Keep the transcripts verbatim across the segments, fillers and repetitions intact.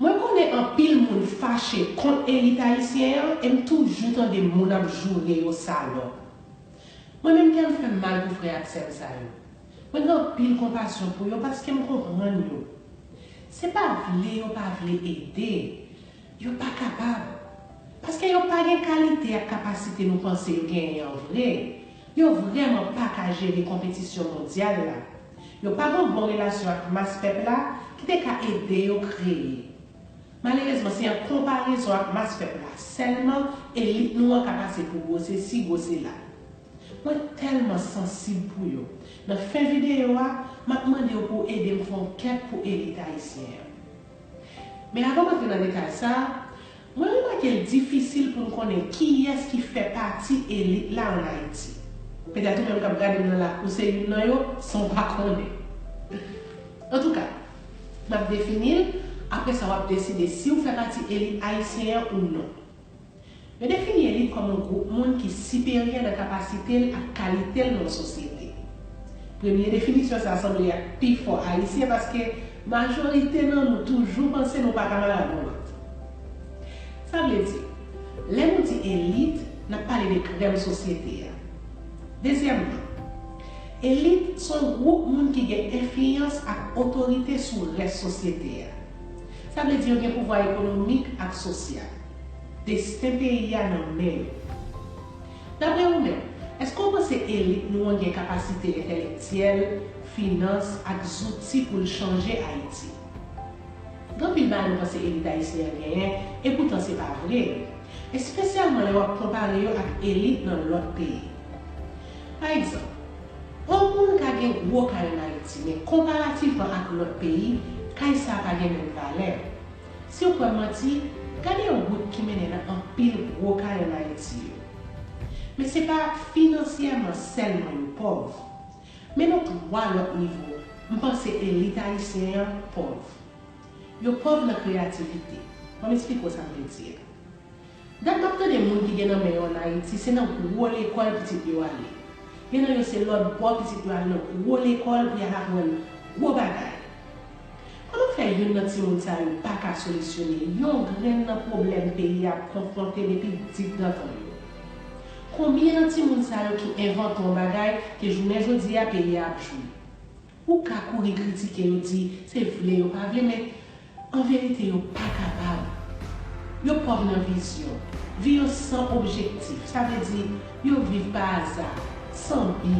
Mwen konnen anpil moun fache kont elit ayisyen an e m toujou tande moun ap joure yo salòp. Mwen menm kè m fè m mal pou frè ak sè m sa yo. Mwen gen anpil konpasyon pou yo paske m konprann yo. Se pa vle yo pa vle ede. Yo pa kapab. Paske yo pa gen kalite ak kapasite nou panse yo genyen an vre. Yo vrèman pa ka jere konpetisyon mondyal la. Yo pa gen yon bon relasyon ak mas pèp la ki te ka ede yo kreye. Malerezman, se an konparezon ak mas pèp la sèlman elit nou an ka pase pou gwo sesi, gwo sela. Mwen tèlman sansib pou yo. Nan fen videyo a, m ap mande w pou w ede m fè yon kèk pou elit ayisyen an. Men avan m antre nan detay sa a, mwen remake l difisil pou n konnen kiyès ki fè pati elit la ann Ayiti. Petèt ou menm k ap gade m nan lakou se youn nan yo, san w pa konnen. Antouka, m ap defini l, apre sa w ap deside si w fè pati elit ayisyen an ou non. Yo defini elit kòm yon gwoup moun ki siperyè nan kapasite l ak kalite l nan yon sosyete. Premye definisyon sa a sanble ak pi fò ayisyen paske majorite nan nou toujou panse nou pa kamarad yon lòt. Sa vle di, lè nou di elit, n ap pale de krèm sosyete a. Dezyèmman, elit se yon gwoup moun ki gen enfliyans ak otorite sou rès sosyete a. Sa vle di yo gen pouvwa ekonomik ak sosyal. Desten peyi a nan men yo. Daprè ou menm, èske w panse elit nou an gen kapasite entèlektyèl, finans ak zouti pou l chanje Ayiti? Gen anpil bagay nou panse elit ayisyen an genyen, epoutan se pa vre, espesyalman lè w ap konpare yo ak elit nan lòt peyi. Pa egzanp, yon moun ka gen gwo kay ann Ayiti, men konparativman ak lòt peyi, kay sa a pa gen menm valè. Si w kwè m manti, gade wout ki mennen nan anpil gwo kay ann Ayiti yo. Men se pa finansyèman sèlman yo pòv. Men nan twa lòt nivo, m panse elit ayisyen an pòv. Yo pòv nan kreyativite. Ban m esplike w sa m vle di a. Dat m ap tande moun ki gen nan men yo ann Ayiti, se nan gwo lekòl pitit yo ale. Gen nan yo se lòt bò pitit yo al nan gwo lekòl pou y al aprann gwo bagay. Kòman fè youn nan timoun sa yo pa ka solisyone yon grenn nan pwoblèm peyi a ap konfwonte depi digdantan yo? Konbyen nan timoun sa yo ki envante yon bagay ke jounen jodi a peyi a ap jwi? Ou ka kouri kritike yo, di se vle yo pa vle, men an verite yo pa kapab. Yo pòv nan vizyon. Vi yo san objektif, sa vle di yo viv pa aza, san bi.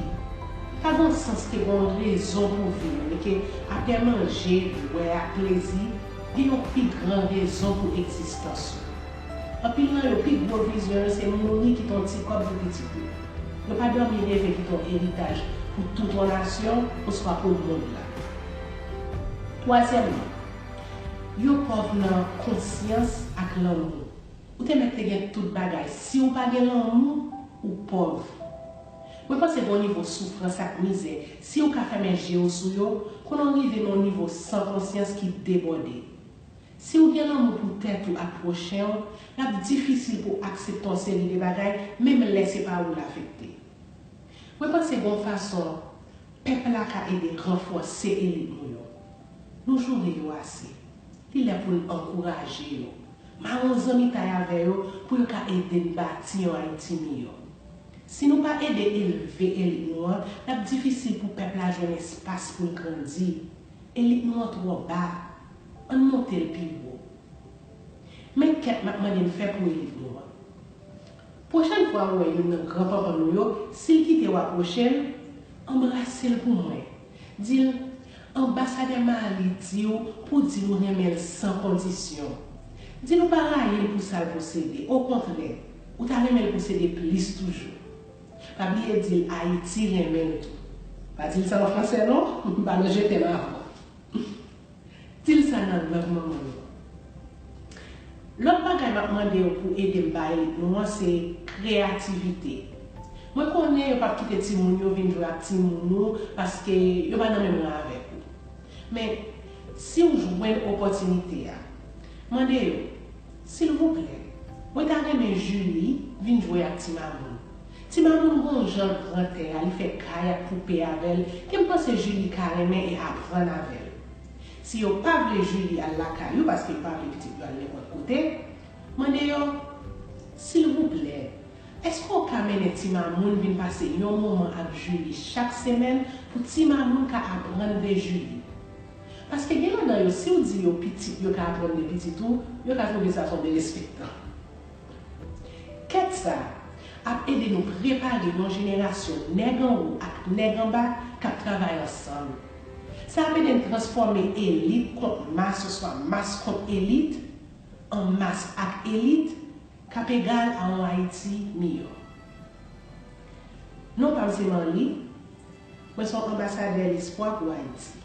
Pa gen sans ke gen yon rezon pou vi yo, men ke apre manje, bwè ak plezi, gen yon pi gran rezon pou egzistans ou. Anpil nan yo pi gwo vizyon yo se mouri kite yon ti kòb pou pitit yo. Yo pa dòmi reve kite yon eritaj pou tout yon nasyon oswa pou mond la. Twazyèmman, yo pòv nan konsyans ak lanmou. Ou te mèt te gen tout bagay, si w pa gen lanmou, ou pòv. Mwen panse gen yon nivo soufrans ak mizè, si w ka fèmen je w sou yo, konnen w rive nan yon nivo san konsyans ki debòde. Si w gen lanmou pou tèt ou ak pwochen w, l ap difisil pou w aksepte yon seri de bagay, menm lè se pa ou l afekte. Mwen panse gen yon fason pèp la ka ede ranfòse elit nou yo. Nou joure yo ase. Li lè pou n ankouraje yo, mare yon zanmitay avè yo pou yo ka ede n bati yon Ayiti miyò. Si nou pa ede elve elit nou an, l ap difisil pou pèp la jwenn espas pou l grandi. Elit nou an twò ba. Ann monte l pi wo. Men kèk m ap mande n fè pou elit nou an. Pwochèn fwa ou wè youn nan granpanpan nou yo, si l kite w apwoche l, anbrase l pou mwen. Di l, Anbasadè Mali di w pou w di l ou renmen l san kondisyon. Di l ou pa rayi l pou sa l posede. Okontrè, ou ta renmen l posede plis toujou. Pa bliye di l Ayiti renmen l tou. Pa di l sa an fransè non, m pa nan je t'aime avan. Di l sa nan lang manman l. Lòt bagay m ap mande yo pou ede m ba elit nou an se kreyativite. Mwen konnen yo p ap kite timoun yo vin jwe ak timoun nou paske yo pa nan menm ran avèk ou. Men, si w jwenn opòtinite a, mande yo, Silvouplè, mwen ta renmen Julie vin jwe ak Ti Mamoun. Ti Mamoun gen yon jan l pran tè a, li fè kay ak poupe avè l, ke m panse Julie ka renmen e aprann avè l. Si yo pa vle Julie al lakay ou paske yo pa vle pitit yo al nenpòt kote, mande yo, silvouplè, èske w ka mennen Ti Mamoun vin pase yon moman ak Julie chak semèn pou Ti Mamoun ka aprann de Julie? Paske gen ladan yo, si w di yo pitit yo ka aprann de pitit ou, yo ka twouve sa se yon derespektan. Kèt sa ap ede nou prepare yon jenerasyon nèg anwo ak nèg anba k ap travay ansanm. Sa ap ede n transfòme elit kont mas oswa mas kont elit an mas ak elit k ap egal a yon Ayiti miyò. Non pa m se Marly, mwen se yon anbasadè lespwa pou Ayiti.